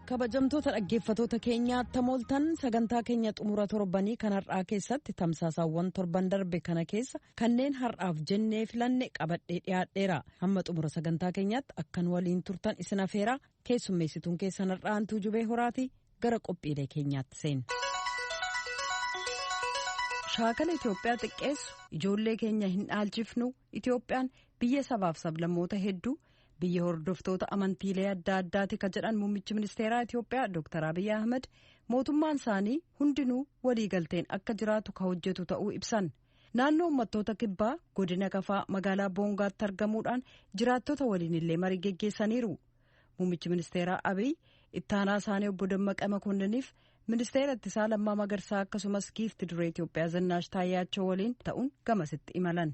Kabajamtoota dhaggeeffatoota keenyaa, tamooltan sagantaa keenya xumura torbanii kan har'aa keessatti tamsaasaawwan torban darbe kana keessa kanneen har'aaf jennee filanne qabadhee dhiyaadheera. Hamma xumura sagantaa keenyaatti akkan waliin turtan isin afeeraa, keessummeessituun keessan har'aa Antuu Jubee Horaati. Gara qophiilee keenyaatti seena. Shaakala Itoophiyaa xiqqeessu ijoollee keenya hin dhaalchifnu. Itoophiyaan biyya sabaaf sablammoota hedduu, biyya hordoftoota amantiilee adda addaati ka jedhan muummichi ministeeraa Itoophiyaa Dr. Abiy Ahmed, mootummaan isaanii hundinuu waliigalteen akka jiraatu ka hojjetu ta'uu ibsan. Naannoo uummattoota Kibbaa, godina Kafaa, magaalaa Boongaatti argamuudhaan jiraattota waliin illee marii geggeessaniiru. Muummichi ministeeraa Abiy ittaanaa isaanii obbo Dammaqa Makoonniniif ministeera ittisaa Lammaa Magarsaa, akkasumas giifti duree Itoophiyaa Zinnaash Taayyaachoo waliin ta'uun gamasitti imalan.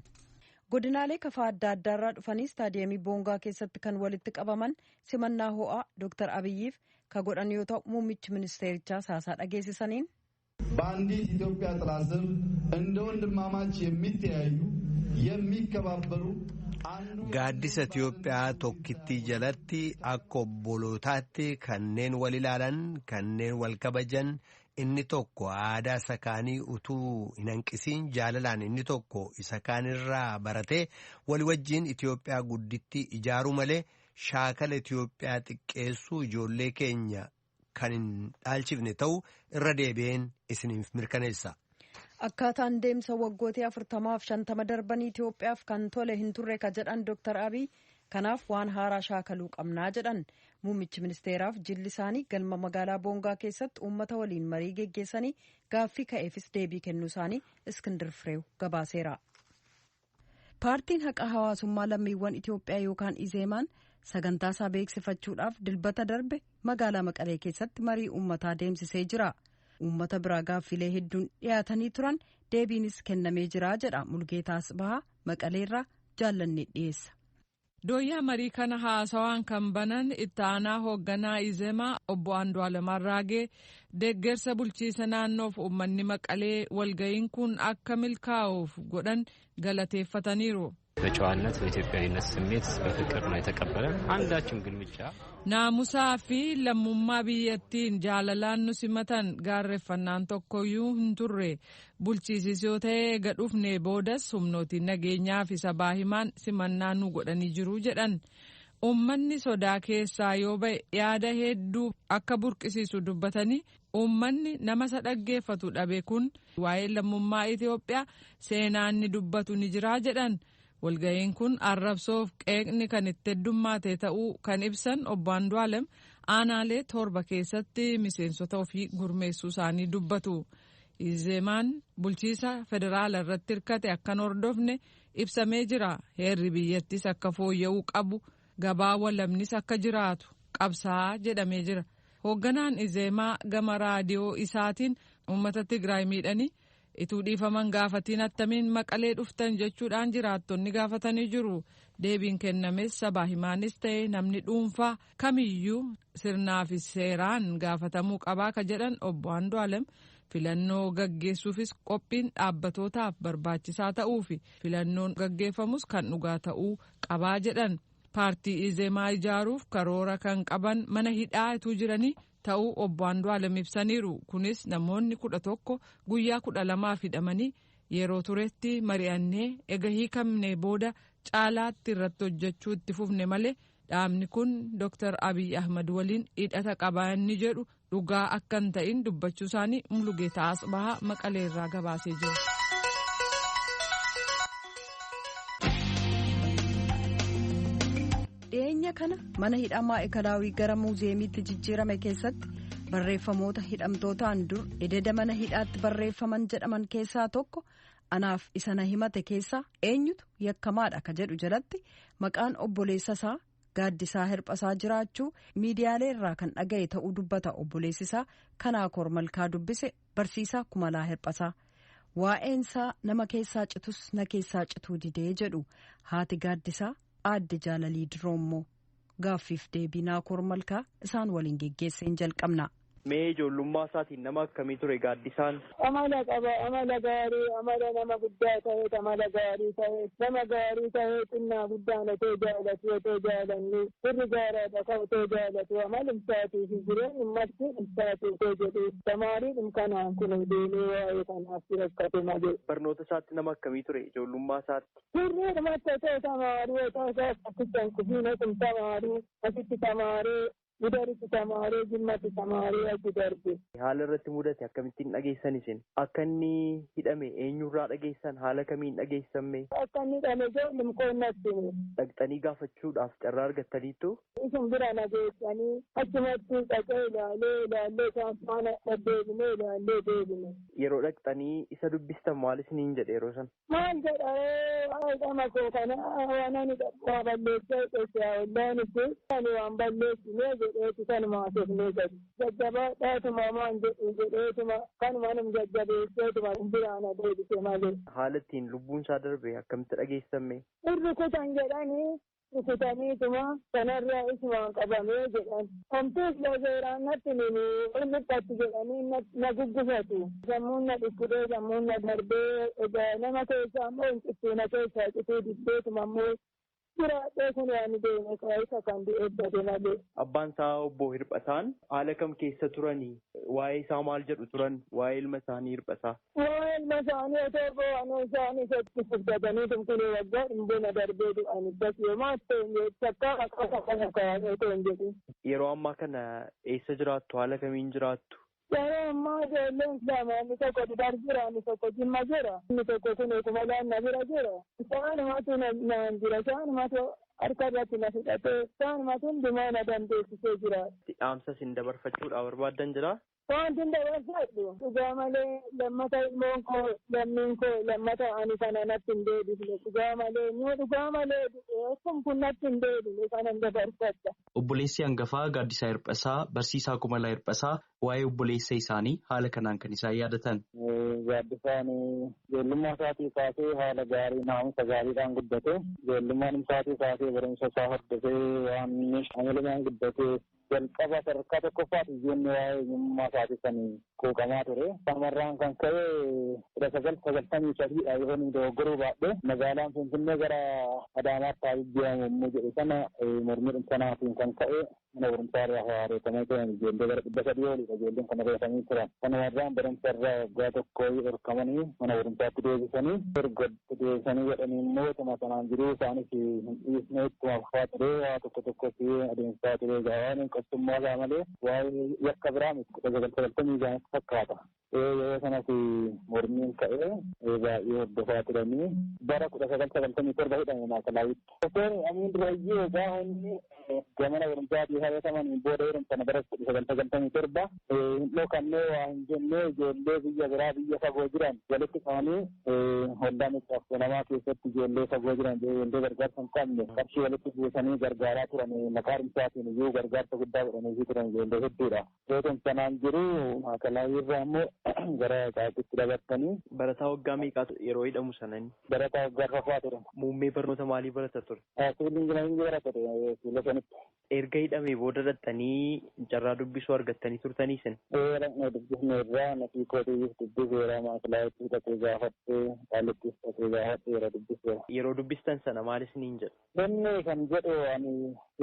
Godinaalee Kafaa adda addaarraa dhufanii istaadiyeemii Boongaa keessatti kan walitti qabaman simannaa ho'aa Dr. Abiyyiif ka godhan yoo ta'u, muummichi ministeerichaa haasaa dhageessisaniin. በአንዲት ኢትዮጵያ ጥላ ስር እንደ ወንድማማች የሚተያዩ፣ የሚከባበሩ። Gaaddisa Itiyoophiyaa tokkittii jalatti akka obbolootaatti kanneen wal ilaalan, kanneen wal kabajan, inni tokko aadaa isa kaanii utuu hin hanqisiin jaalalaan inni tokko isa kaanirraa baratee wal wajjiin Itiyoophiyaa gudditti ijaaruu malee shaakala Itiyoophiyaa xiqqeessuu ijoollee keenya kan hin dhaalchifne ta'uu irra deebi'een isiniif mirkaneessa. Akkaataan deemsa waggootii 40f 50 darbanii Itoophiyaaf kan tole hin turre ka jedhan Dr. Abiy, kanaaf waan haaraa shaakaluu qabnaa jedhan. Muummichi ministeeraaf jilli isaanii galma magaalaa Boongaa keessatti uummata waliin marii geggeessanii gaaffii ka'eefis deebii kennuu isaanii Iskindir Fireew gabaaseera. Paartiin Haqa Hawaasummaa Lammiiwwan Itoophiyaa yookaan Izeemaan sagantaa isaa beeksifachuudhaaf Dilbata darbe magaalaa Maqalee keessatti marii uummataa deemsisee jira. Uummata biraa gaaffilee hedduun dhiyaatanii turan, deebiinis kennamee jira jedha Mulgeetaas Bahaa Maqaleerraa. Jaallanne dhiyeessa. Dooyyaa marii kana haasawaan kan banan itti aanaa hoogganaa Izemaa obbo Andu'aalem Arraagee, deeggarsa bulchiisa naannoof uummanni Maqalee walga'iin kun akka milkaa'uuf godhan galateeffataniiru. በጨዋነት፣ በኢትዮጵያዊነት ስሜት፣ በፍቅር ነው የተቀበለን። አንዳችም ግልምጫ Naamusaa fi lammummaa biyyattiin jaalalaan nu simatan, gaarreeffannaan tokkoyyuu hin turre. Bulchiisis yoo ta'e gadhufne boodas humnootiin nageenyaa fi sabaa himaan simannaa nu godhanii jiru jedhan. Uummanni sodaa keessaa yoo ba'e yaada hedduu akka burqisiisu dubbatanii, uummanni nama isa dhaggeeffatu dhabe kun waa'ee lammummaa Itoophiyaa seenaan ni dubbatu ni jiraa jedhan. Walga'iin kun arrabsoof qeeqni kan itti heddummaate ta'uu kan ibsan obbo Andu'aalem, aanaalee torba keessatti miseensota ofii gurmeessuu isaanii dubbatu. Izeemaan bulchiisa federaala irratti hirkate akkan hordofne ibsamee jira. Heerri biyyattis akka fooyya'uu qabu, gabaa walabnis akka jiraatu qabsaa jedhamee jira. Hoogganaan Izeemaa gama raadiyoo isaatiin uummata Tigraay miidhanii ituu dhiifaman gaafatiin attamiin Maqalee dhuftan jechuudhaan jiraattonni gaafatanii jiru. Deebiin kennames sabaa himaanis ta'e namni dhuunfaa kamiyyuu sirnaa fi seeraan gaafatamuu qabaa ka jedhan obbo Andu'aalem, filannoo gaggeessuufis qophiin dhaabbatootaaf barbaachisaa ta'uu fi filannoon gaggeeffamus kan dhugaa ta'uu qabaa jedhan. Paartii Izemaa ijaaruuf karoora kan qaban mana hidhaa ituu jiranii ta'uu obbo Andu'aalem ibsaniiru. Kunis namoonni 11 guyyaa 12f hidhamanii yeroo turetti mari'annee ega hiikamne booda caalaatti irratti hojjechuu itti fufne malee dhaabni kun Dr. Abiy Ahmad waliin hidhata qabaa inni jedhu dhugaa akka hin ta'in dubbachuu isaanii Mulugeetaa Asbahaa Maqalee irraa gabaasee jira. Dhiyeenya kana mana hidhaa Maa'ikalaawii gara muuziyeemiitti jijjiirame keessatti barreeffamoota hidhamtootaan dur ededa mana hidhaatti barreeffaman jedhaman keessaa tokko, "Anaaf isa na himate keessaa eenyutu yakkamaadha?" ka jedhu jalatti maqaan obboleessa isaa Gaaddisaa Hirphasaa jiraachuu miidiyaalee irraa kan dhaga'e ta'uu dubbata obboleessisaa Kanaakoor Malkaa dubbise, barsiisaa Kumalaa Hirphasaa. "Waa'eensaa nama keessaa citus na keessaa cituu didee," jedhu haati Gaaddisaa aadde Jaalalii Diroommoo. Gaaffiif deebii Naakoor Malkaa isaan waliin geggeesseen jalqabna. Mee ijoollummaa isaatiin nama akkamii ture Gaaddisaan? Amala qaba, amala gaarii, amala nama guddaa ta'e, amala gaarii ta'e, nama gaarii ta'e, xinnaa guddaan otoo jaalatu, otoo jaalannu, firri gaaraadha kan otoo jaalatu, amala isaatii fi jireenya marti isaatii otoo jedhu, tamaariidhum kanaan kun deemee waa'ee kanaaf rakkate malee. Barnoota isaatti nama akkamii ture ijoollummaa isaatti? Sirriidhumatti otoo tamaarii, otoo isaa akkasitti hanqufiin otoo tamaarii, asitti tamaaree, Gudaritti tamaaree, Jimmatti tamaaree achi darbe. Haala irratti mudate akkamittiin dhageessan isin? Akka inni hidhame eenyurraa dhageessan? Haala kamiin dhageessamme? Akka inni hidhame ijoollum koonnatti. Dhaqxanii gaafachuudhaaf carraa argattaniittu? Isin bira nageessanii achumatti dhaqee ilaalee ilaallee isaan faana deddeebinee ilaallee deebine. Yeroo dhaqxanii isa dubbistan maal isiniin jedhe yeroo sana? Maal jedha hidhama koo kana waan ani waa balleessee hidhesse ollaan ani waan balleessinee jedheetu kanuma asofnee gadi. Jajjabaadhaatuma waan jedhu jedheetuma kanuma num jajjabeesseetuma biraan adeebise malee. Haala ittiin lubbuun isaa darbe akkamitti dhageessamme? Rukutan jedhanii rukutaniituma kanarraa isumaan qabamee jedhan. Homtuus laseeraan natti nini ulluqqatti jedhanii na guggufatu. Sammuun na dhukkubee sammuun na darbee egaa nama keessaa immoo hin cittuu na keessaa cituu diddeetuma immoo jiraadhee kun waan deeme isa kan du'eeffate malee. Abbaan isaa obbo Hirphataan haala kam keessa turanii? Waa'ee isaa maal jedhu turan? Waa'ee ilma isaanii Hirphataa? Waa'ee ilma isaanii otoo bo'anii isaanii isatti furdatanii tumkunii waggaa dhimbuna darbee du'an bas yooma ta'e takkaa akka kana kaa'anii otoo hin jedhin. Yeroo ammaa kana eessa jiraattu? Haala kamiin jiraattu? Yeroo ammaa ijoolleen lama inni tokko Dubar jira, inni tokko Jimma jira, inni tokko kun Kumalaan na bira jira. Isaanumatu naan jira, isaanumatu harka irratti na fudhatee, isaanumatu hundumaa na dandeessisee jira. Dhaamsa isin dabarfachuudhaaf barbaaddan jiraa? Wanti dabarfadhu dhugaa malee lammata ilmoon koo lammiin koo lammata ani kana natti hin deebisne dhugaa malee nu dhugaa malee kun kun natti hin deebine kanan dabarfadha. Obboleessi hangafaa Gaaddisaa Hirphasaa Barsiisaa Kumalaa Hirphasaa waa'ee obboleessa isaanii haala kanaan kan isaan yaadatan. Gaaddisaan ijoollummaa isaatii kaasee haala gaarii naamusa gaariidhaan guddate ijoollummaan isaatii kaasee barumsa isaa hordofee waan amalumaan guddate jalqaba sadarkaa tokkoffaati ijoonni waa'ee eenyummaa isaatii kan quuqamaa ture. Samarraan kan ka'e 1993dha yoo inni dogoggoruu baadhe magaalaan Finfinnee gara Adaamaatti haa jijjiiramu yommuu jedhu sana mormii sanaatiin kan ka'e mana barumsaa irraa haareeffamee turan ijoollee gara 300 oliidha ijoolleen kan reeffamii turan. Kanumarraan barumsa irraa waggaa tokko dhorkamanii mana barumsaatti deebisanii erga deebisanii jedhanii immoo tuma sanaan jiruu isaanis hin dhiisne ittuma fufaa ture waa tokko tokkos adeemsisaa ture waan qabsummaa isaa malee waa'ee yakka biraa miti 1996 fakkaata. Yeroo sanas mormiin ka'ee baay'ee hordofaa turanii bara 1997 hidhame maakalawitti. Osoo amiin durayyee egaa humni gamana barumsaatii hayyataman booda yeroo sana bara 1997 hin dhokannee waa hin jennee ijoollee biyya biraa biyya fagoo jiran walitti qabanii waldaa mixaaf namaa keessatti ijoollee fagoo jiran ijoollee gargaarsa hin qabne qarshii walitti buusanii gargaaraa turan maqaa barumsaatiin iyyuu gargaarsa guddaa godhanii turan ijoollee hedduudha. Yeroo sanaan jiru maakalaawii irraa immoo gara qaaqqitti dabartanii. Barataa waggaa meeqaa yeroo hidhamu sanani? Barataa waggaa arfaffaa ture. Muummee barnoota maalii barata ture? Siviil injinaringii barata ture fuula sanitti. Erga hidhamee booda dhattanii carraa dubbisuu argattanii turtanii isin? Ee dubbisne irraa nafii kootiif dubbiseera maakilaayitti dhaqee gaafadhee qaalittis dhaqee gaafadheera dubbiseera. Yeroo dubbistan sana maal isiniin jedhu? Inni kan jedhu ani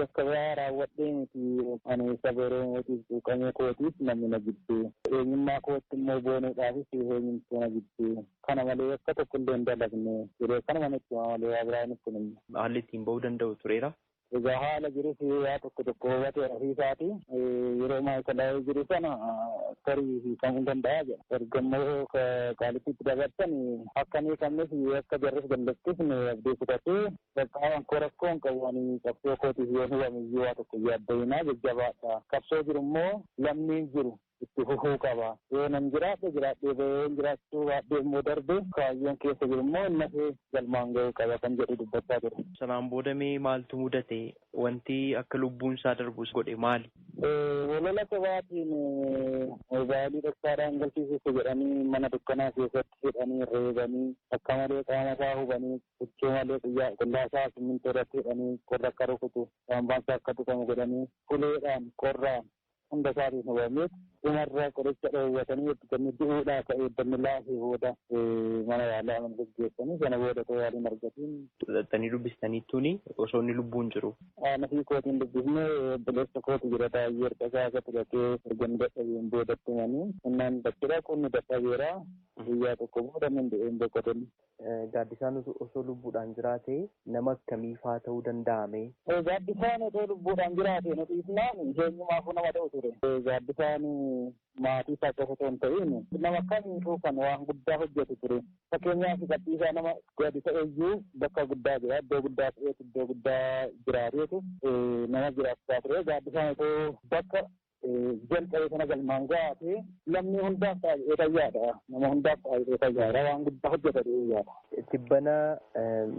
yakka biraa raawwadhee miti ani saba Oromootiif quuqamee kootiif namni na jibbee eenyummaa kootti immoo boonuudhaafis eenyumtuu na jibbee kana malee akka tokko illee hin dalagne jedhee kanuma nutti malee waa biraa nutti hin Haalli ittiin ba'uu danda'u tureera. Egaa haala jirus waa tokko tokko hubate ofiisaati. Yeroo maayikalaa'ee jiru sana tarii hiikamuu danda'a jedha. Erga immoo qaalittiitti dabarsan akka hin hiikamnes akka jarris gallattis abdii kutatee bakka koo rakkoo hin qabu ani qabsoo kootiif yoo hubame iyyuu waa tokko yaaddainaa jajjabaadha. Qabsoo jiru immoo lammiin jiru itti fufuu qaba. Yoo nan jiraadhe jiraadhee bahee jiraachuu baadhee immoo darbe kaayyoon keessa jiru immoo inni hafee galmaan ga'uu qaba kan jedhu dubbachaa ture. Sanaan booda mee maaltu mudate? Wanti akka lubbuun isaa darbus godhe maali? Walola sobaatiin moobaayilii dhoksaadhaan galchiisuuf jedhanii mana dukkanaa keessatti hidhanii reebanii akka malee qaama isaa hubanii huccuu malee qullaa isaa simmintoo irratti hidhanii qorra akka rukutu saambaan isaa akka tuqamu godhanii uleedhaan qorraan hunda isaatiin hubameet Dhumarraa qoricha dhoowwatanii itti du'uudhaa ka'ee dammi laafee booda mana yaalaa mana gaggeessanii sana booda too yaaliin argatiin. Fudhattanii dubbistanii tuni osoo inni lubbuun jiru. Nafii kootiin dubbifne obboleessa kooti jira Taayyee Hirphasaa akka fudhatee erga dadhabeen boodatti manii innaan bakkeedha qonni dadhabeera guyyaa tokko booda nan du'een boqotan. Gaaddisaan osoo lubbuudhaan jiraate nama akkamiifaa ta'uu danda'ame? Gaaddisaan osoo lubbuudhaan jiraate nuti isnaan eenyumaafuu nama ta'u ture. Gaaddisaan maatii isaa qofa osoo hin ta'in nama kamiifuu kan waan guddaa hojjetu ture. Fakkeenyaaf gaaddisaan nama gadi ta'eyyuu bakka guddaa jira iddoo guddaa ta'eetu iddoo guddaa jiraateetu nama jiraachisaa ture. Gaaddisaan osoo bakka jalqabe sana galmaan gahaate lammii hundaaf taa'ee fayyaadha. Nama hundaaf taa'ee fayyaadha. Waan guddaa hojjeta yaada. Tibbana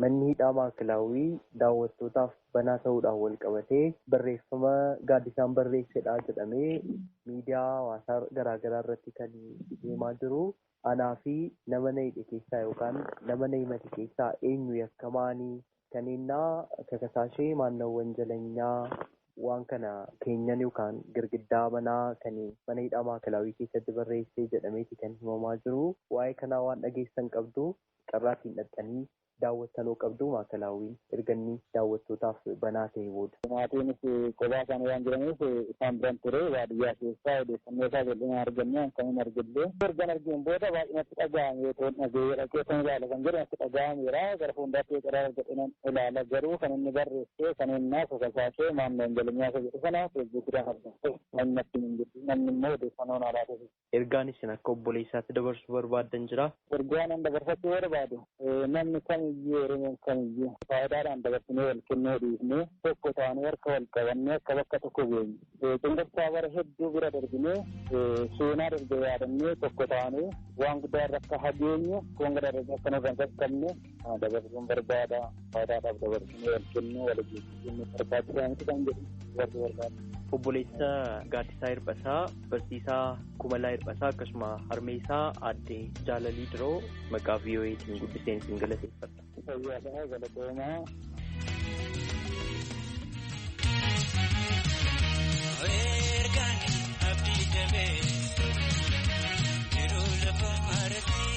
manni hidhaa maakalaawii daawwattootaaf banaa ta'uudhaan wal qabatee barreeffama gaaddisaan barreessedha jedhamee miidiyaa hawaasaa garaagaraa irratti kan deemaa jiru. Anaa fi nama na hidhe keessaa yookaan nama na himate keessaa eenyu yakkamaanii kaneennaa kakasaashee maannawwan jalanyaa waan kana keenyan yookaan girgiddaa manaa kan mana hidhaa maakalaawii keessatti barreessee jedhameeti kan himamaa jiru. Waa'ee kanaa waan dhageessan qabdu carraatiin dhaqxanii daawwattanoo qabdu maakalaawwiin erga inni daawwattootaaf banaa ta'e booda. Maatiinis kophaa isaanii waan jiraniif isaan biran ture baadiyyaa keessaa odeeffannoo isaa bal'inaan arganne akkamiin argillee. Ergan argeen booda baay'inatti dhaga'ame otoo dhagee dhaqee kan ilaala kan jedhu natti dhaga'ameera gara fuulduraatti qaraa argadhe nan ilaala garuu kan inni barreesse kan inni kakasaasee maannoon jalinyaa isa jedhu sana feesbuukidhaan argate namni natti hin jiru namni immoo odeeffannoo naa laata. Ergaan isin akka obboleessaatti dabarsuu barbaaddan jira. Ergaan an dabarsachuu barbaadu namni kamiyyuu Oromoon kamiyyuu faayidaadhaan dabarsinee wal kennuu dhiifnee tokko taanee harka wal qabannee akka bakka tokko geenyu. Cunqursaa bara hedduu bira darbinee seenaa darbe yaadannee tokko taanee waan guddaa irra akka hageenyu kun gara darbe akka nurra hin qaqqabne dabarsuun barbaada. Faayidaadhaaf dabarsinee wal kennuu wal geessisuun barbaachisaa miti kan jedhu dabarsuu barbaada. Obboleessa Gaaddisaa Hirphasaa, Barsiisaa Kumalaa Hirphasaa akkasuma harmeessaa Aadde Jaalalii Diroo maqaa VOAtiin guddiseen isin galateeffadha. Fayyaadhaa galatoomaa. Ergaan abdii dabee jiruu lafa irratti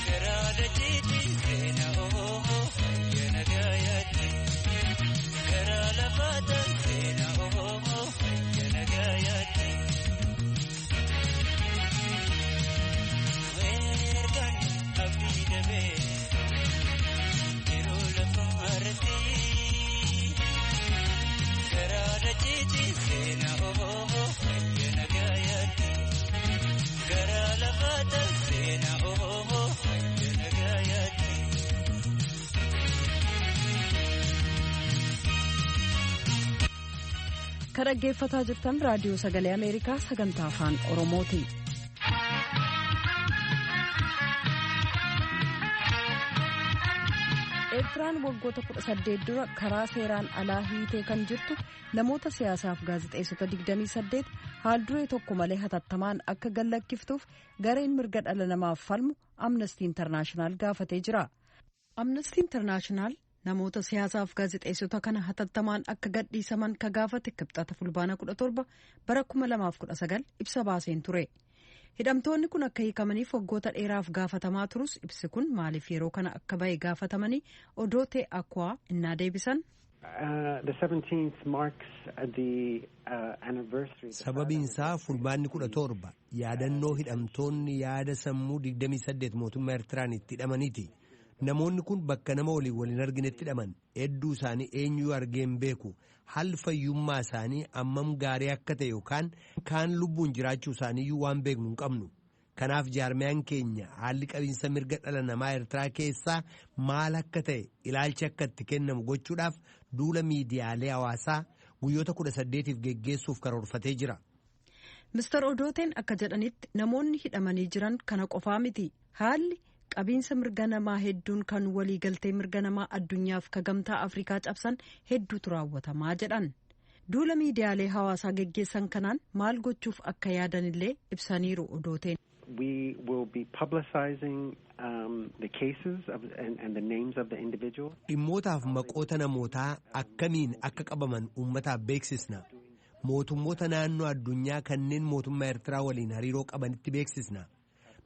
karaa dachiitti seena oo fayyana gaayaatti karaa lafaata seena oo fayyana gaayaatti. Ergaan abdii dabee jiruu lafa irratti. Karaa dachiitti seena oo fayyana gaayaatti. Karaa lafaata seena oo fayyana gaayaatti. Kan dhaggeeffataa jirtan raadiyoo sagalee Ameerikaa sagantaa afaan Oromooti. Eertiraan waggoota 18 dura karaa seeraan alaa hiitee kan jirtu namoota siyaasaaf gaazexeessota 28 haal duree tokko malee hatattamaan akka gallakkiftuuf gareen mirga dhala namaaf falmu Amnestii Intarnaashinaal gaafatee jira. Amnestii Intarnaashinaal namoota siyaasaaf gaazexeessota kana hatattamaan akka gadhiisaman ka gaafate kibxata fulbaana 17 bara 2019 ibsa baaseen ture. Hidhamtoonni kun akka hiikamaniif waggoota dheeraaf gaafatamaa turus ibsi kun maaliif yeroo kana akka bahe gaafatamanii odoo ta'e akkwaa innaa deebisan. Sababiin isaa fulbaanni 17 yaadannoo hidhamtoonni yaada sammuu 28 mootummaa Eertiraan itti hidhamaniiti. Namoonni kun bakka nama waliin wal hin arginetti hidhaman hedduu isaanii eenyuu argee hin beeku. Haalli fayyummaa isaanii ammam gaarii akka ta'e yookaan kaan lubbuun jiraachuu isaaniiyyuu waan beeknu hin qabnu. Kanaaf jaarmiyaan keenya haalli qabiinsa mirga dhala namaa Eertiraa keessaa maal akka ta'e ilaalchi akka itti kennamu gochuudhaaf duula miidiyaalee hawaasaa guyyoota 18f geggeessuuf karoorfatee jira. Mister Odooteen akka jedhanitti namoonni hidhamanii jiran kana qofaa miti. Haalli qabiinsa mirga namaa hedduun kan waliigaltee mirga namaa addunyaaf ka gamtaa Afrikaa cabsan hedduutu raawwatamaa jedhan. Duula miidiyaalee hawaasaa geggeessan kanaan maal gochuuf akka yaadanillee ibsaniiru Odooteen. We will be publicizing the cases of, and the names of the individuals. Dhimmootaaf maqoota namootaa akkamiin akka qabaman uummataaf beeksisna. Mootummoota naannoo addunyaa kanneen mootummaa Eertiraa waliin hariiroo qabanitti beeksisna.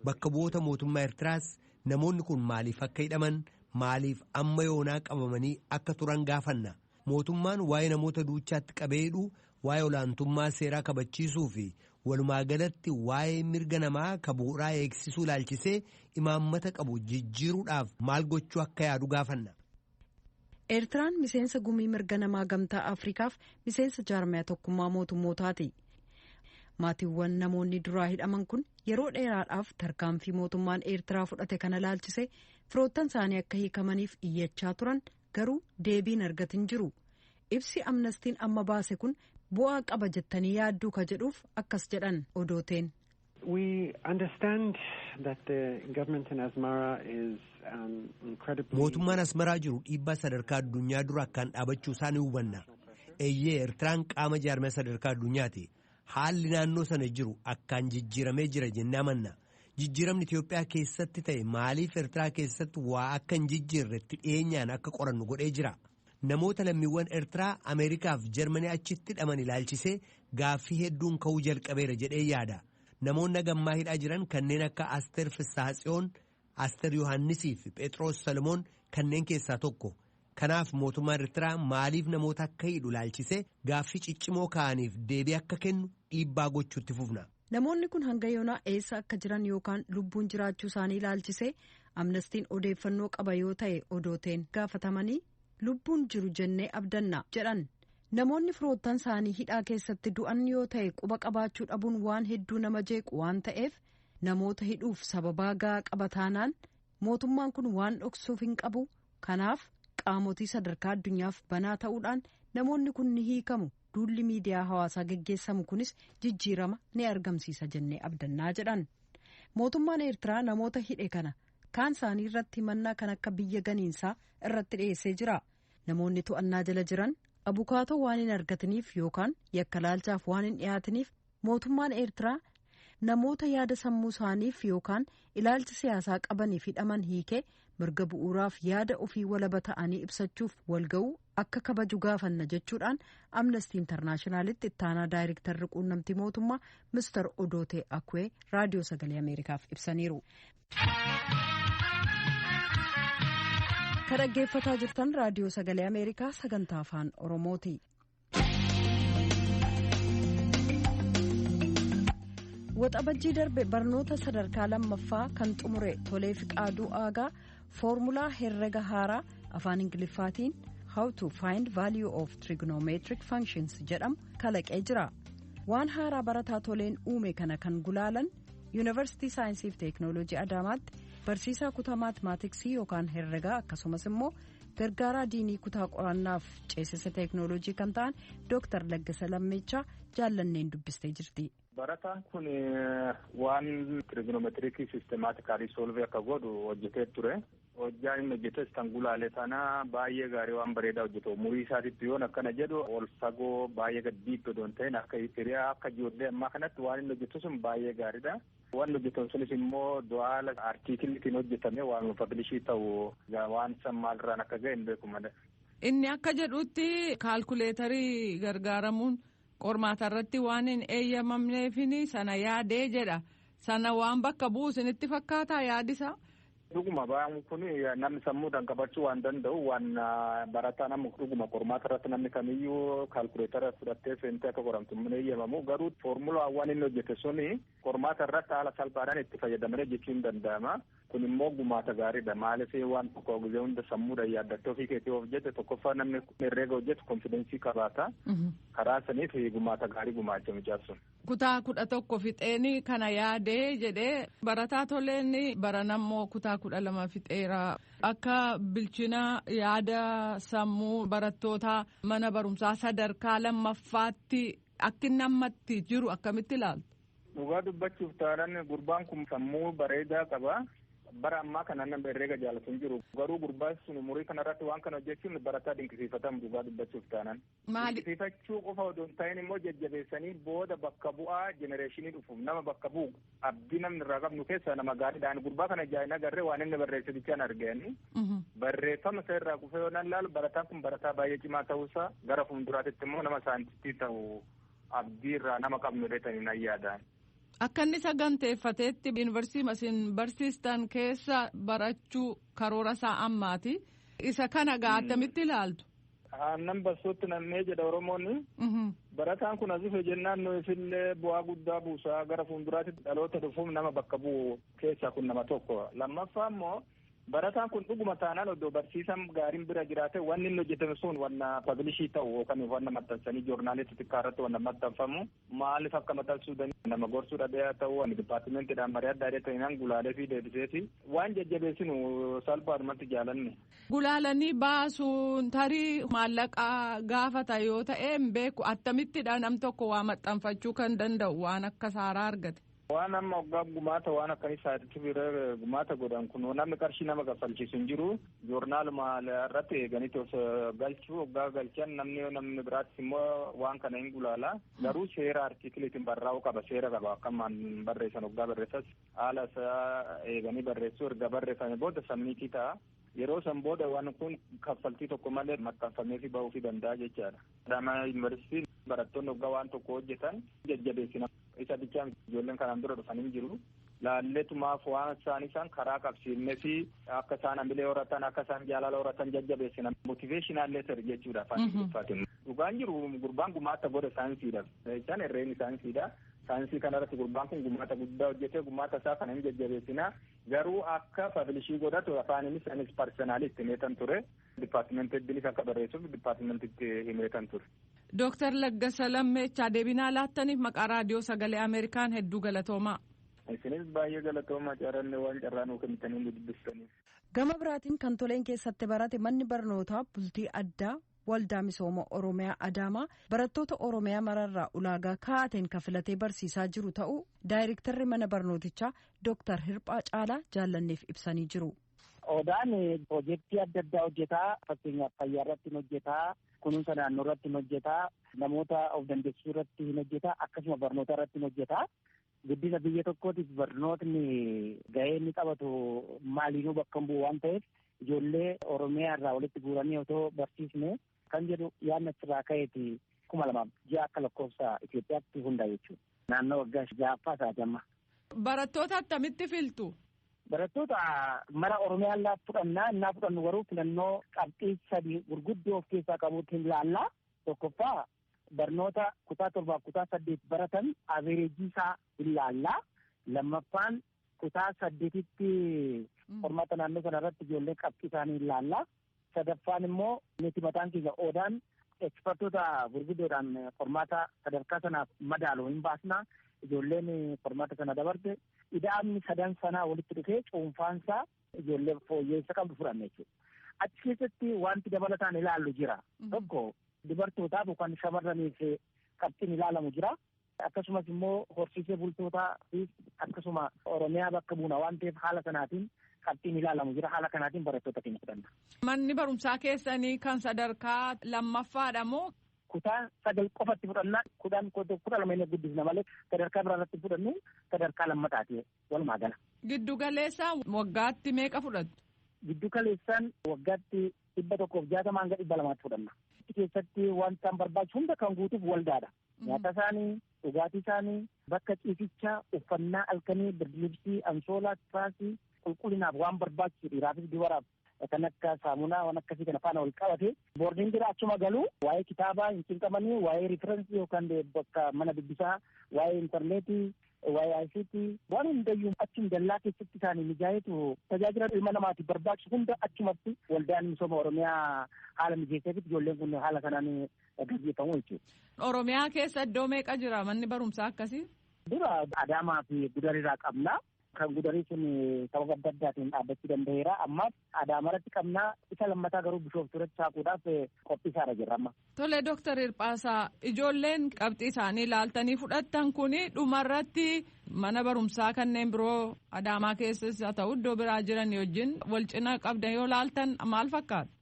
Bakka bu'oota mootummaa Eertiraas namoonni kun maaliif akka hidhaman, maaliif amma yoonaa qabamanii akka turan gaafanna. Mootummaan waa'ee namoota duuchaatti qabee hidhuu, waa'ee olaantummaa seeraa kabachiisuu fi walumaa galatti waa'ee mirga namaa ka bu'uuraa eegsisuu ilaalchisee imaammata qabu jijjiiruudhaaf maal gochuu akka yaadu gaafanna. Eertiraan miseensa gumii mirga namaa gamtaa Afrikaaf miseensa jaarmaya tokkummaa mootummootaati. Maatiiwwan namoonni duraa hidhaman kun yeroo dheeraadhaaf tarkaanfii mootummaan Eertiraa fudhate kana ilaalchise firoottan isaanii akka hiikamaniif iyyachaa turan garuu deebiin argatin jiru. Ibsi Amnestiin amma baase kun bu'aa qaba jettanii yaadduu ka jedhuuf akkas jedhan odooteen. We understand that the government in Asmara is incredibly. Mootummaan Asmaraa jiru dhiibbaa sadarkaa addunyaa dura akkaan dhaabachuu isaa ni hubanna. Eeyyee, Eertiraan qaama jaarmaya sadarkaa addunyaati. Haalli naannoo sana jiru akkaan jijjiiramee jira jennee amanna. Jijjiiramni Itoophiyaa keessatti ta'e maaliif Eertiraa keessatti waa akka hin jijjiirretti dhiyeenyaan akka qorannu godhee jira. Namoota lammiiwwan Eertiraa Ameerikaaf Jarmanii achitti hidhaman ilaalchisee gaaffii hedduun ka'uu jalqabeera jedhee yaada. Namoonni gammaa hidhaa jiran kanneen akka Asteer Fissaatsiyoon, Asteer Yohaannisii fi Phexros Salomoon kanneen keessaa tokko. Kanaaf mootummaan Eertiraa maaliif namoota akka hidhu ilaalchisee gaaffii ciccimoo ka'aniif deebii akka kennu dhiibbaa gochuutti fufna. Namoonni kun hanga yoonaa eessa akka jiran yookaan lubbuun jiraachuu isaanii ilaalchisee Amnestiin odeeffannoo qaba yoo ta'e odooteen gaafatamanii lubbuun jiru jennee abdanna jedhan. Namoonni firoottan isaanii hidhaa keessatti du'an yoo ta'e quba qabaachuu dhabuun waan hedduu nama jeequ waan ta'eef namoota hidhuuf sababaa gahaa qaba taanaan mootummaan kun waan dhoksuuf hin qabu. Kanaaf qaamotii sadarkaa addunyaaf banaa ta'uudhaan namoonni kun ni hiikamu. Duulli miidiyaa hawaasaa geggeessamu kunis jijjiirama ni argamsiisa jennee abdannaa jedhan. Mootummaan Eertiraa namoota hidhe kana kaan isaanii irratti himannaa kan akka biyya ganiinsaa irratti dhiyeessee jira. Namoonni to'annaa jala jiran abukaatoo waan hin argataniif yookaan yakka laalchaaf waan hin dhiyaataniif mootummaan Eertiraa namoota yaada sammuu isaaniif yookaan ilaalcha siyaasaa qabaniif hidhaman hiikee mirga bu'uuraaf yaada ofii walaba ta'anii ibsachuuf walga'uu akka kabaju gaafanna jechuudhaan Amnestii Intarnaashinaalitti ittaanaa daayirektarri quunnamtii mootummaa Mister Odootee Akwee raadiyoo sagalee Ameerikaaf ibsaniiru. Kan dhaggeeffataa jirtan raadiyoo sagalee Ameerikaa sagantaa afaan Oromooti. Waxabajjii darbe barnoota sadarkaa lammaffaa kan xumure Tolee Fiqaaduu Aagaa foormulaa herrega haaraa afaan Ingiliffaatiin How to Find Value of Trigonometric Functions jedhamu kalaqee jira. Waan haaraa barataa Toleen uume kana kan gulaalan Yuunivarsiitii Saayinsii fi Teeknooloojii Adaamaatti barsiisaa kutaa maatimaatiksii yookaan herregaa akkasumas immoo gargaaraa diinii kutaa qorannaaf ceesisa teeknooloojii kan ta'an Dooktar Laggasa Lammeechaa jaallanneen dubbistee jirti. Barataan kun waan trigonometirikii sistemaatikaalii solvii akka godhu hojjetee ture. Hojjaa inni hojjetes kan gulaale sana baay'ee gaarii waan bareedaa hojjete. Umurii isaatitti yoon akkana jedhu ol fagoo baay'ee gad diitti odoo hin ta'in akka hiriyaa akka ijoollee ammaa kanatti waan inni hojjetu sun baay'ee gaariidha. Waan hojjetan sunis immoo du'aala artiikiliitiin hojjetame waan pablishii ta'u waan san maalirraan akka ga'e hin beeku malee. Inni akka jedhutti kaalkuleetarii gargaaramuun qormaata irratti waan hin eeyyamamneefini sana yaadee jedha. Sana waan bakka bu'u isinitti fakkaataa yaadisa? Dhuguma ba'aan kun namni sammuudhaan qabachuu waan danda'u waan barataa nama dhuguma qormaata irratti namni kamiyyuu kaalkuleetara fudhattee seentee akka qoramtu hin eeyyamamu. Garuu foormulaawwan inni hojjete suni qormaata irratti haala salphaadhaan itti fayyadamanii hojjechuu hin danda'ama. Kun immoo gumaata gaariidha. Maaliif waan tokko gizee hunda sammuudhaan yaaddattee ofii keetii of hojjete tokkoffaa namni herreega hojjetu konfidensii qabaata. Karaa saniif gumaata gaarii gumaacha mucaan sun. Kutaa 11 fixeeni kana yaadee jedhee barataa Toleen baranammoo kutaa 12 fixeera. Akka bilchina yaada sammuu barattootaa mana barumsaa sadarkaa lammaffaatti akki namatti jiru akkamitti ilaaltu? Dhugaa dubbachuuf taanaan gurbaan kun sammuu bareedaa qaba. Bara ammaa kana nama herreega jaalatu hin jiru. Garuu gurbaan sun umurii kanarratti waan kana hojjechuun barataa dinqisiifatamu dhugaa dubbachuuf taanaan. Maali? Dinqisiifachuu qofa odoo hin ta'in immoo jajjabeessanii booda bakka bu'aa jenereeshinii dhufuuf nama bakka bu'u abdii namni irraa qabnu keessaa nama gaariidhaan gurbaa kana jaa'in agarree waan inni barreesse bichaan arganii. Barreeffama isa irraa kufee yoo nan laalu barataan kun barataa baay'ee cimaa ta'uusaa gara fuulduraatitti immoo nama saayintistii ta'u abdii irraa nama qabnu dheetanii nan yaadaan. Akka inni saganteeffateetti yuunivarsiitii isin barsiistan keessa barachuu karoora isaa ammaati. Isa kana gaa attamitti ilaaltu? Aannan bassootti nammee jedha Oromoonni. Barataan kun as dhufe jennaan nuufillee bu'aa guddaa buusaa gara fuulduraatti dhaloota dhufuuf nama bakka bu'u keessaa kun nama tokko. Lammaffaa immoo barataan kun dhuguma taanaan oddoo barsiisan gaariin bira jiraate wanni inni hojjetame sun wanna pabilishii ta'u yookaan wanna maxxansanii joornaalii xixiqqaa irratti wanna maxxanfamu maaliif akka maxxansuu danda'u nama gorsuu dhabee haa ta'u ani dipaartimentiidhaan marii adda addaa ta'inaan gulaalee fi deebisee fi waan jajjabeessinu salphaadhumatti jaalanne. Gulaalanii baasuun tarii maallaqa gaafata yoo ta'e hin beeku attamittidha nam tokko waa maxxanfachuu kan danda'u waan akka saaraa argate. Waan amma waggaa gumaata waan akkanii saayintifii gumaata godhan kun namni qarshii nama kaffalchiisu hin jiru. Joornaaluma irratti eeganii galchuu waggaa galchan namni biraattis immoo waan kana hin gulaala. Garuu seera artikiliitiin barraa'uu qaba seera qaba akkamaan barreessan waggaa barreessas haala isaa eeganii barreessuu erga barreeffame booda sammiitii ta'a. Yeroo san booda waan kun kaffaltii tokko malee maxxanfamee fi ba'uu fi danda'a jechaadha. Adaamaa yuunivarsiitiin barattoonni waggaa waan tokko hojjetan jajjabeessina. Isa bichaan ijoolleen kanaan dura dhufanii jiru. Laalleetumaaf waan isaan isaan karaa qabsiifnee fi akka isaan hamilee horatan akka isaan jaalala horatan jajjabeessina. Motiveeshinaal leetar jechuudha afaan Ingiliffaatiin. Dhugaan jiru gurbaan gumaata godha saayinsiidha. Jechaan herreen saayinsiidha. Saayinsii kanarratti gurbaan kun gumaata guddaa hojjetee gumaata isaa kana hin jajjabeessina. Garuu akka pablishii godhatu afaaninis anis parsenaali itti himeetan ture. Dipaartimentii akka barreessuuf dipaartimentitti himeetan ture. Dooktar Laggasa Lammeechaa deebinaa laattaniif maqaa raadiyoo sagalee Ameerikaan hedduu galatoomaa. Isinis baay'ee galatoomaa carranne waan carraa nuu kennitanii nu dubbistaniif. Gama biraatiin kan toleen keessatti barate manni barnootaa bultii addaa waldaa misooma Oromiyaa Adaamaa barattoota Oromiyaa mararraa ulaagaa kaa'ateen kan filatee barsiisaa jiru ta'uu daayirektarri mana barnootichaa Dooktar Hirphaa Caalaa jaallanneef ibsanii jiru. Odaan piroojeektii adda addaa hojjetaa fakkeenyaaf fayyaa irratti hojjetaa kunuunsa naannoo irratti hojjetaa namoota of dandeessisuu irratti hin hojjetaa akkasuma barnoota irratti hojjetaa. Guddina biyya tokkootiif barnootni gahee inni qabatu maaliinuu bakka hin bu'u waan ta'eef ijoollee Oromiyaa irraa walitti guuranii otoo barsiisne kan jedhu yaadni achirraa ka'eeti 2006 akka lakkoofsa Itoophiyaatti hundaa'e jechuudha. Naannoo waggaa ja'affaa isaati amma. Barattoota attamitti filtu? Barattoota mara Oromiyaa irraa fudhannaa innaa fudhannu garuu filannoo qabxii sadii gurguddoo of keessaa qabuutti hin laallaa. Tokkoffaa barnoota kutaa 7 kutaa 8 baratan avereejii isaa hin laallaa. Lammaffaan kutaa 8tti qormaata naannoo sana irratti ijoollee qabxii isaanii hin laallaa. Sadaffaan immoo nuti mataan keenya Odaan ekspertoota gurguddoodhaan qormaata sadarkaa sanaaf madaalu hin baasnaa. Ijoolleen qormaata sana dabarte ida'amni sadan sanaa walitti dhufee cuunfaansaa ijoollee fooyyeessa qabdu fudhanne jechuudha. Achi keessatti wanti dabalataan ilaallu jira. Tokko dubartootaaf yookaan shamarraniif qabxiin ilaalamu jira. Akkasumas immoo horsiisee bultootaa fi akkasuma Oromiyaa bakka buuna waan ta'eef haala sanaatiin qabxiin ilaalamu jira. Haala kanaatiin barattoota keenya fudhanna. Manni barumsaa keessanii kan sadarkaa lammaffaadha moo? Kutaa 9 qofatti fudhannaa 10 12 inni guddisna malee sadarkaa biraa irratti fudhannu sadarkaa lammataati walumaa gala. Giddu galeessaan waggaatti meeqa fudhattu? Giddu galeessaan waggaatti 160 hanga 200 fudhanna. Keessatti wanta barbaachisu hunda kan guutuuf waldaadha. Nyaata isaanii, dhugaatii isaanii, bakka ciisichaa, uffannaa halkanii, birdilibsii, ansoolaa, tiraasii qulqullinaaf waan barbaachisu dhiiraafis dubaraaf kan akka saamunaa waan akkasii kana faana wal qabate boordiin jira achuma galuu waa'ee kitaabaa hin cinqamanii waa'ee riferensii yookaan bakka mana dubbisaa waa'ee intarneetii waa'ee ICT waan hundayyuu achum dallaa keessatti isaanii mijaayetu tajaajila ilma namaatiif barbaachisu hunda achumatti waldaan misooma Oromiyaa haala mijeesseefitti ijoolleen kun haala kanaan gaggeeffamu jechuudha. Oromiyaa keessa iddoo meeqa jira manni barumsaa akkasii? Dura Adaamaa fi Gudarirraa qabna. Kan Gudarii sun sababa adda addaatiin dhaabbachuu danda'eera. Ammaaf Adaamarratti qabnaa isa lammataa garuu Bishooftuu irratti saaquudhaaf qophii isaarra jirra amma. Tole Dooktar Hirphaasaa ijoolleen qabxii isaanii ilaaltanii fudhattan kuni dhumarratti mana barumsaa kanneen biroo Adaamaa keessas haa ta'u iddoo biraa jiran wajjin wal cina qabdan yoo laaltan maal fakkaata?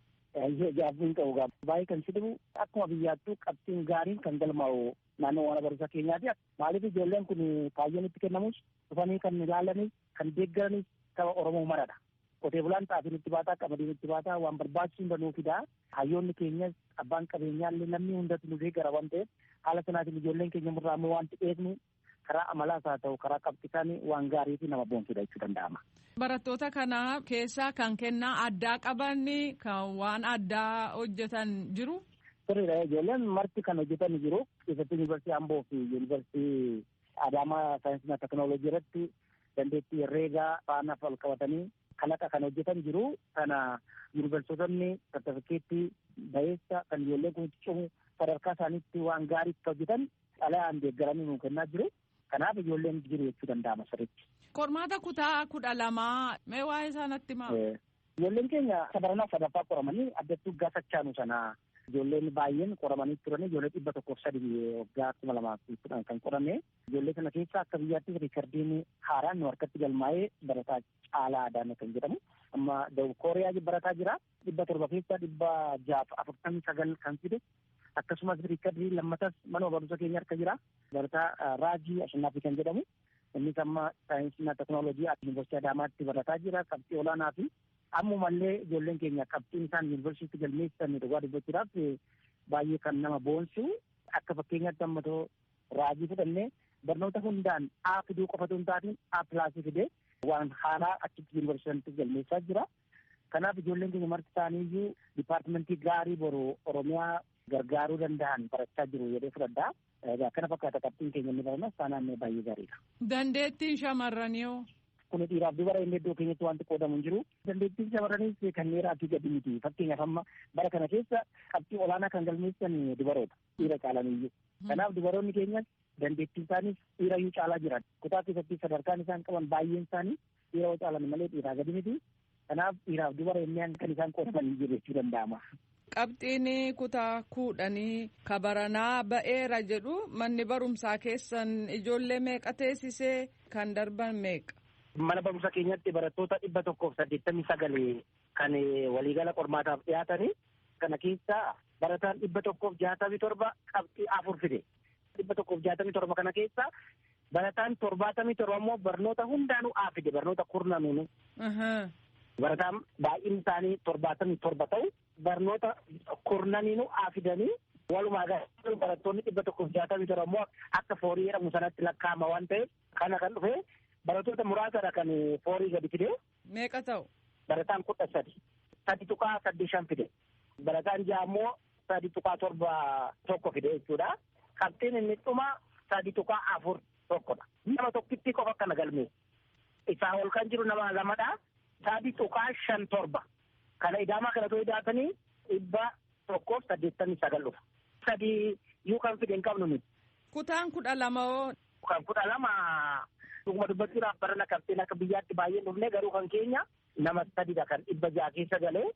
Gaaffiin qabu gaafa baay'ee kan si dhibu akkuma biyyaattuu qabxiin gaariin kan galmaa'u naannoo mana barumsaa keenyaati. Maaliif ijoolleen kun kaayyoon itti kennamus dhufanii kan ilaalanis kan deeggaranis saba Oromoo maradha. Qotee bulaan xaafiin itti baataa qamadiin itti baataa waan barbaachisu hunda nuu fidaa. Hayyoonni keenyas abbaan qabeenyaallee namni hundatu nu deeggara waan ta'eef Haala sanaatiin ijoolleen keenya irraa ammoo wanti eegnu karaa amalaas haa ta'u karaa qabxii isaanii waan gaarii fi nama boonsudha jechuu danda'ama. Barattoota kana keessaa kan kennaa addaa qaban kan waan addaa hojjetan jiru. Sirriidha, ijoolleen marti kan hojjetan jiru. Keessattuu yuunivarsiitii Amboo fi yuunivarsiitii Adaamaa saayinsii fi teekinooloojii irratti dandeettii herreegaa faana wal qabatanii kalaqa kan hojjetan jiru. Kana yuunivarsiitonni sartifikeettii baheessa kan ijoolleen kun cimu sadarkaa isaaniitti waan gaarii itti hojjetan xalayaan deeggaranii nuu kennaa jiru. Kanaaf ijoolleen jiru jechuu danda'ama sirriitti. Qormaata kutaa 12 mee waa'ee isaa natti himaa? Ijoolleen keenya sadarkaa sadaffaa qoramanii addattuu gaafachaanu sana ijoolleen baay'een qoramanii turanii ijoollee 103 waggaa 2010 kan qorame. Ijoollee kana keessa akka biyyaattis riikardiin haaraan nu harkatti galmaa'ee barataa Caalaa Adaanaa kan jedhamu amma Dawub Kooriyaa barataa jira. 700 keessa 649 kan fide. Akkasumas riikardii lammatas mana barumsa keenya harka jira. Barataa Raajii Ashannaafi kan jedhamu. Innis amma saayinsii fi teekinooloojii yuunivarsiitii Adaamaatti barataa jira. Qabxii olaanaa fi ammumallee ijoolleen keenya qabxiin isaan yuunivarsiitii galmeessan dhugaa dubbachuudhaaf baay'ee kan nama boonsu. Akka fakkeenyaatti amma too Raajii fudhannee barnoota hundaan A fiduu qofatu hin taatiin A pilaasii fidee waan haaraa achitti yuunivarsiitii galmeessaa jira. Kanaaf ijoolleen keenya marti isaaniiyyuu dipaartimentii gaarii boru Oromiyaa gargaaruu danda'an barachaa jiru jedhee fudhadhaa. Kana fakkaata qabxiin keenya inni baranas taanaan baay'ee gaariidha. Dandeettiin shamarranii hoo? Kun dhiiraaf dubara inni iddoo keenyatti wanti qoodamu hin jiru. Dandeettiin shamarraniis kan dhiiraa fi gadi miti. Fakkeenyaaf amma bara kana keessa qabxii olaanaa kan galmeessan dubaroota dhiira caalaniyyuu. Kanaaf dubaroonni keenyas dandeettiin isaaniis dhiirayyuu caalaa jira. Kutaa keessatti sadarkaan isaan qaban baay'een isaanii dhiira yoo caalan malee dhiiraa gadi miti. Kanaaf dhiiraaf dubara inni kan isaan qoodaman hin jiru jechuu danda'ama. Qabxiin kutaa 10 kabaranaa ba'eera jedhu manni barumsaa keessan ijoollee meeqa teessisee kan darban meeqa? Mana barumsa keenyatti barattoota 189 kan waliigala qormaataaf dhiyaatanii kana keessaa barataan 167 qabxii 4 fide. 167 kana keessaa barataan 77 immoo barnoota hundaanuu A fide barnoota kurnanuunu. Barataan baay'inni isaanii 77 ta'u barnoota kurnaniinuu A fidanii walumaa galatti barattoonni 167 immoo akka foorii jedhamu sanatti lakkaa'ama waan ta'eef kana kan dhufe barattoota muraasadha kan foorii gadi fide. Meeqa ta'u? Barataan 13. 3.85 fide. Barataan 6 immoo 3.71 fide jechuudha. Qabxiin inni dhuma 3.41dha. Nama tokkitti qofa kana galmeesse. Isaa ol kan jiru nama lamadha. 3.57. Kana idaamaa kana too idaatanii 189 dhufa. 3 yuu kan fide hin qabnu nuti. Kutaan 12 hoo? Kan 12 dhuguma dubbachuudhaaf barana qabxiin akka biyyaatti baay'een dhufne garuu kan keenya nama 3dha kan 600 keessa galee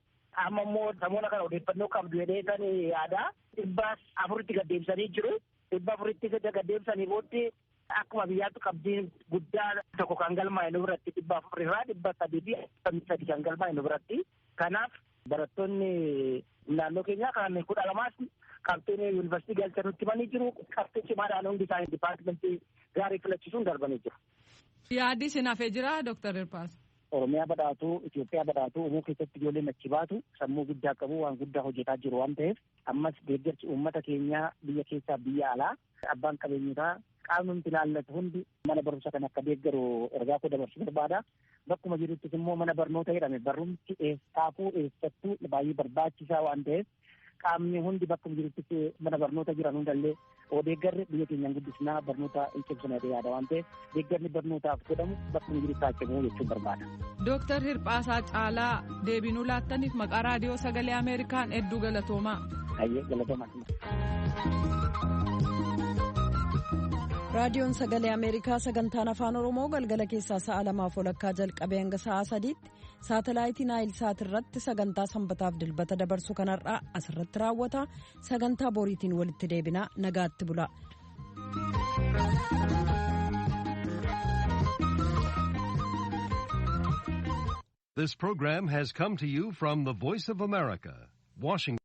amma immoo samoona kana odeeffannoo qabdu jedhee kan yaadaa 400tti gad deebisanii jiru. 400tti gad deebisanii booddee akkuma biyyaatti qabxiin guddaa tokko kan galmaa'e nu biratti 400 irraa 343 kan galmaa'e nu biratti. Kanaaf barattoonni naannoo keenyaa kan 12 qabxiin yuunivarsiitii galcha nutti himanii jiru. Qabxii cimaadhaan hundi isaanii dipaartimentii gaarii filachisuun darbanii jiru. Yaaddi isin hafee jira Dooktar Hirphaas? Oromiyaa badhaatuu, Itoophiyaa badhaatuu uumuu keessatti ijoolleen achi baatu sammuu guddaa qabu waan guddaa hojjetaa jiru waan ta'eef ammas deeggarsi uummata keenyaa biyya keessaa biyya alaa abbaan qabeenyotaa qaamni nuti ilaallatu hundi mana barumsa kan akka deeggaru ergaa koo dabarsuu barbaada. Bakkuma jiruttis immoo mana barnoota jedhame barumsi eessaafuu eessattuu baay'ee barbaachisaa waan ta'eef qaamni hundi bakkuma jiruttis mana barnoota jiran hundallee oo deeggarri biyya keenyaan guddisnaa barnoota hin cimsina yaada waan ta'eef deeggarri barnootaaf godhamu bakkuma jirutti haa cimu jechuun barbaada. Dooktar Hirphaasaa Caalaa deebinuu laattaniif maqaa raadiyoo sagalee Ameerikaan hedduu galatoomaa. Hayyee galatoomaa. Raadiyoon sagalee Ameerikaa sagantaan afaan Oromoo galgala keessaa sa'a 2:30 jalqabee hanga sa'a 3tti saatalaayitii Naayil Saat irratti sagantaa sanbataaf dilbata dabarsu kanarraa asirratti raawwata. Sagantaa boriitiin walitti deebinaa nagaatti bula. This program has come to you from the Voice of America, Washington.